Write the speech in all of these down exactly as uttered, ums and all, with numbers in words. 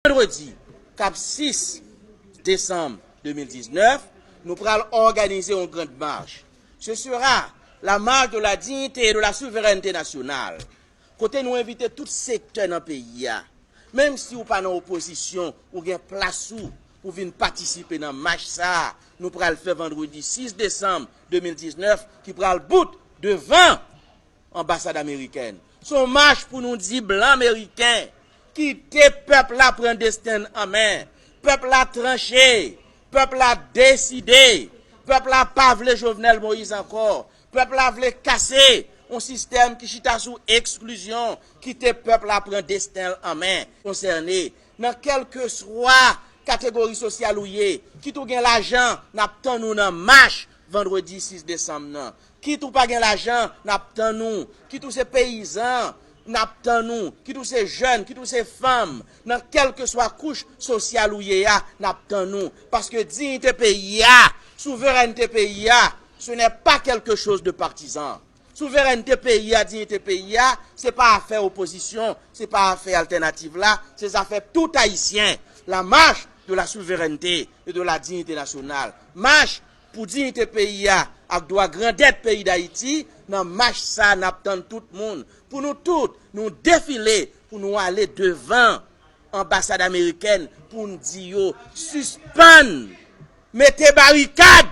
Vandredi k ap sis desanm de mil diznèf, nou pral òganize yon grand march. Ce sera la marche de la dignité et de la souveraineté nationale, kote nou envite tout sektè nan peyi a. Menm si w pa nan opozisyon, ou gen plas ou pou vin patisipe nan mach sa a nou pral fè vandredi sis desanm de mil diznèf, ki pral bout devan anbasad amerikèn. Se yon mach pou nou di blan meriken, kite pèp la pran desten l an men. Pèp la tranche, pèp la deside, pèp la pa vle Jovenel Moïse ankò. Pèp la vle kase yon sistèm ki chita sou eksklizyon, kite pèp la pran desten l an men. Konsène nan kèlkeswa kategori sosyal ou ye, kit ou gen lajan, n ap tann ou nan mach vandredi sis desanm nan. Kit ou pa gen lajan, n ap tann ou. Kit ou se peyizan, n ap tann ou. Kit ou se jèn, kit ou se fanm, nan kèlkeswa kouch sosyal ou ye a, n ap tann ou. Paske diyite peyi a, souverènte peyi a, ce n'est pas quelque chose de partisan. Souverènte peyi a, diyite peyi a, se pa afè opozisyon, se pa afè altènativ la, se zafè tout Ayisyen. La marche de la souveraineté et de la dignité nationale. Mach pou diyite peyi a ak dwa grandèt peyi Dayiti. Nan mach sa, n ap tann tout moun pou nou tout, nou defile, pou nou ale devan anbasad amerikèn pou n di yo sispann mete barikad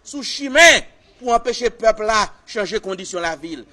sou chimen pou anpeche pèp la chanje kondisyon lavi l.